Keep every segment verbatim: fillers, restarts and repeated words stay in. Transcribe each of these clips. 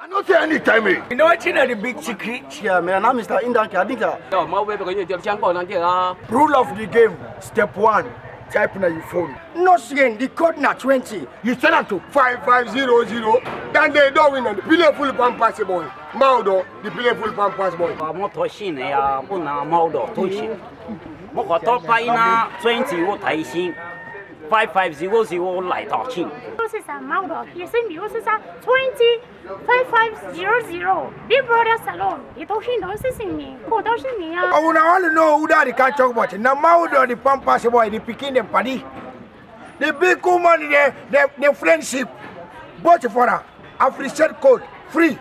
I no say anytime, eh. You know wetin na the big secret? Yeah, man, I'm Mister Indanke Adinka. Yo, ma we be going to jump on and get. Rule of the game, step one, type na your phone. No again, the code na twenty. You send am to five five zero zero, then they don't win. The play full pampas boy. Maudo, the play full pampas boy. Wa mo to shin ya mo na Maudo to shin. Mo ko to pa ina twenty wo ta isin. Five five zero zero lai to shin. Osisa Maudo, you see me, Osisa twenty, five five zero zero. Big Brother Salon, you to shin, don't see me. Ko to shin ya. Oh, una all know who that the can talk about. Na Maudo, the pampas boy, the pikin dem padi. The big woman, the, the, the friendship. Both for her, appreciate code, free,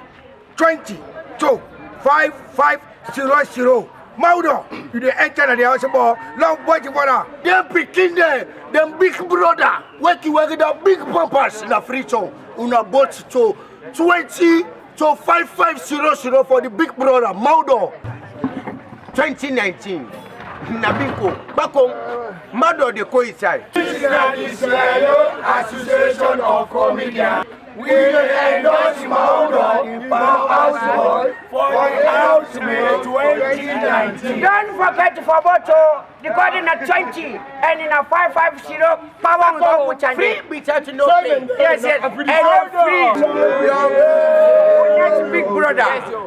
twenty, two, five five zero zero. Maudo, you dey enter na the house, boy. Long boy for her. Dem pikin dem, dem big brother, weki weki, the big pampas na free, so una both to twenty to five five zero zero for the big brother, Maudo. Twenty nineteen, na bingo. Back home, Maudo dey go inside. This na the Sierra Leone Association of Comedians. We dey endorse Maudo, Maudo House Boy, for the ultimate twenty nineteen. Don't forget for vote, oh, the code na twenty and na five five zero. Power go put am free there. Without no pay. Yes, yes. And no free. That's big brother.